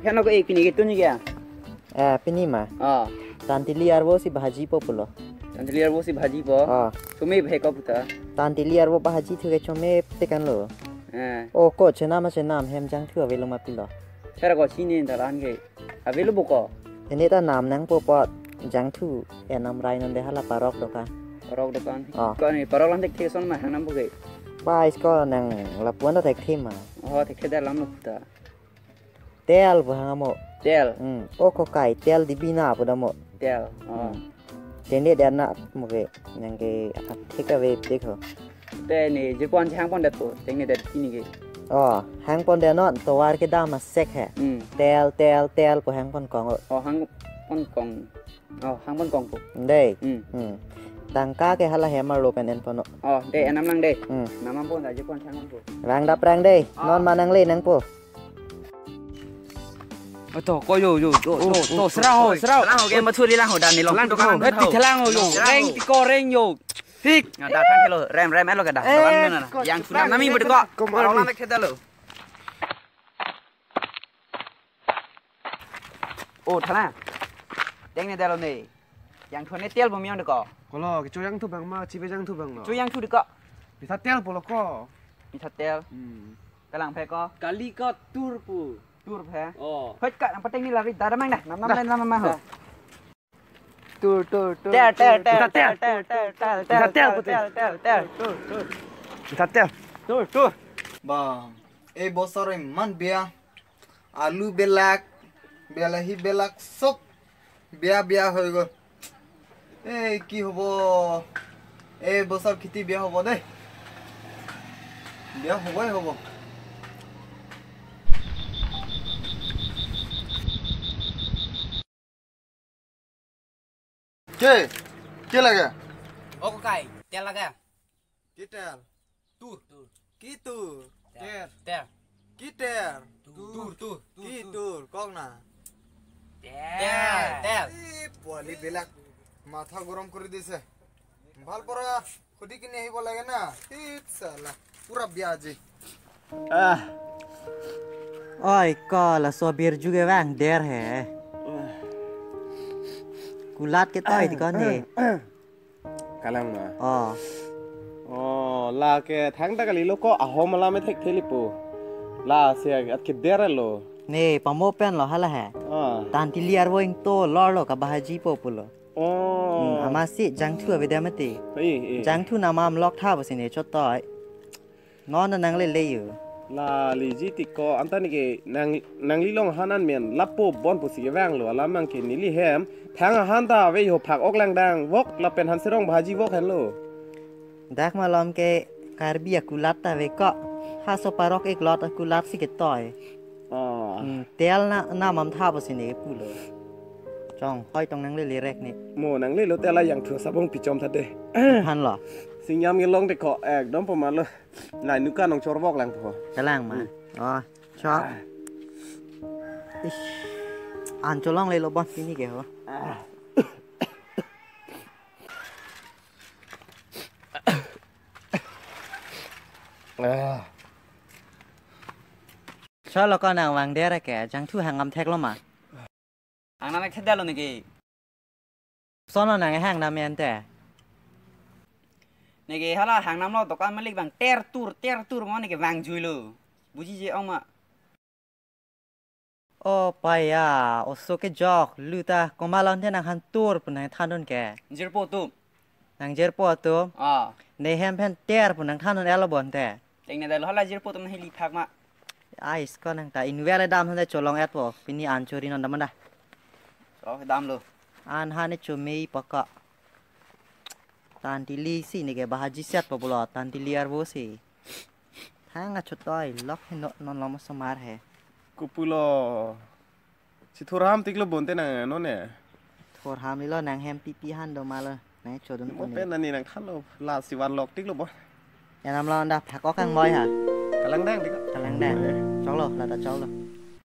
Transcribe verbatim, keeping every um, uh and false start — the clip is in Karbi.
Heno ko ek pini ke tuni kya? Eh, pini ma. Ah. Tantili arvo si bhaji po pulo. Tantili arvo si bhaji po. Ah. Chome bhe ko puta. Tantili arvo bhaji thu ke chome tekan lo. Eh. O ko chenam chenam hem jangthu avelo ma pilo. Sera ko sini dalan ke. Avelo bo ko. Ini ta nam nangpo pot jangthu enam rai non de hala parok dokan. Parok dokan. Ah. Ko ni parok lang thekthe son ma hangnam bo ke. Pais ko nang lapuan ta thekthe ma. Oh, thekthe dalam lo puta. Tel pu hang amo. Tel. Hmm. O ko kai tel di bina pu damo. Tel. Oh. Hmm. Tende dia na mo ke nang ke athek ave te ko. Te ni je pon hang pon det po. Teng ni det kini ke. Oh, hang pon det non tovar ke dam asek he. Hmm. Tel tel tel pu hang pon kong. Oh, hang pon kong. Oh, hang pon kong po. Dei. Hmm. Hmm. Tangka ke hala hem arlo pen en pono. Oh, dei enam lang dei. Hmm. Namam pon da je pon hang pon po. Rang dap rang dei. Oh. Non manang le nangpo. Oto, ko yo, yo, yo, yo, to, serang ho, serang ho. Serang ho, ke mathuri lang ho, dan ni long. Serang ho, ke mathuri lang ho, yo. Serang ho. Reng ti ko reng yo. Hik. Na, da than thelo, rem, rem, elo ke da. Eh, dokan na, na. Ko, yang serang, sunam nami berdua. Ko, ko, orang ko, lama ke dalo. Oh, thana. Deng ne dalo ne. Jangthu ne tel bom yang deko. Kolo, kecho jangthu bang ma, chibe jangthu bang lo. Cho jangthu deko. Bisa tel pulo ko. Bisa tel. Hmm. Kalang phe ko. Kali ko tur pu. Tur phe. Oh. Hoi ka, nang pateng ni lari, dada mang dah. Nam, nam, dah. Nam, nam, nam, ho. Dah. Tur, tur, tur, tel, tel, tur, tel, tur, tel, tel, tel, tel, tel, tel, tel, tel, tel, tel, tel, tel, tel, tel, tel. Bisa tel. Tur, tur. Bang, eh, bosor man bia. Alu belak, belahi belak, sok বেয়া বেয়া হৈ গ'ল। এই কি হ'ব? এই বছৰ খেতি বেয়া হ'ব দেই। বেয়া হ'বই হ'ব। কি? কি লাগে? অ ককাই, তেল লাগে। কি তেল? তুৰ। তুৰ। কি তুৰ? তেল। তেল। কি তেল? তুৰ। তুৰ, তুৰ। কি তুৰ? কওক না। তেল। তেল। এই পোৱালিবিলাক মাথা গৰম কৰি দিছে। ভাল পৰা সুধি কিনি আহিব লাগে না। এই চালা, পুৰা বিয়া আজি। Ah. Oi, ko laso birju ke vangder he. Kulat ke toi ti ko ne. Kalang ma. Oh. Oh, la ke thangta kalilo ko ahom alam me thektheli po. Lasi at ke der lo. Ne, pamo pen lo hala he. Ah. Tantili arvo ingto lor lo ka bahaji po pulo. Oh. Hmm, amatsi jangthu avedam mati. Eh, eh. Jangthu namam lok tha basi ne chotoi. Non na nanglele yo. Lali ji ti ko anta neke nang, nangli long hanan men lapu bon pusi kevang lo alam mang ke neli hem. Thang ahan ta ave ho phak ok langdang vok lapen han serong bahaji vok hen lo. Dak malom ke Karbi akulat ta ave ko. Haso parok eklot akulat si ketoi. Oh. Hmm, tel na, namam tha basi ne pulo. Chong, hoi tong nanglele rek ne. Mo nanglelo tel la jangthu sabong pichom tha de. Han lo. Singyam ngelong de ko ekdom poma lo. Lai nuka nong chorbok lang po. Kalang ma. Hmm. Oh, chok. Ah. Ish. An cholonglelo bon pini ke ho. Ah. Ah. Cholo ko nang vangder ke, jangthu hangam thek lo ma. Ang nang thedalo neke. Sono nang hangnam ente. Neke hala hangnam lo dokan malik bang ter tur ter tur mo neke vang jui lo. Buji je ong ma. O paya, oso ke jok, luta komalon te nang han tur pu nang thandun ke. Jirpo tu. Nang jirpo tu. Ah. Ne hem pen ter pu nang thandun elo bon te. Teng ne dalo hala jirpo tum hili phak ma. Ais ko nang ta invel dam hande cholong et po. Pini an chori non dam da. So dam lo. An hane chomei paka. Tantili si neke bahaji set po pulo tantili arvo si. Thang achotoi lok heno non lom somar he. Kupulo. Si thurham tiklo bonte nang none. Thurham ilo nang hem pipi han do malo. Nang chodun mo pon pen ani nang thanlo la si van lok tiklo bo. Ya nam la anda phak ok hang moi ha. Kalang dang dik. Kalang dang. Eh. Choklo, lata choklo.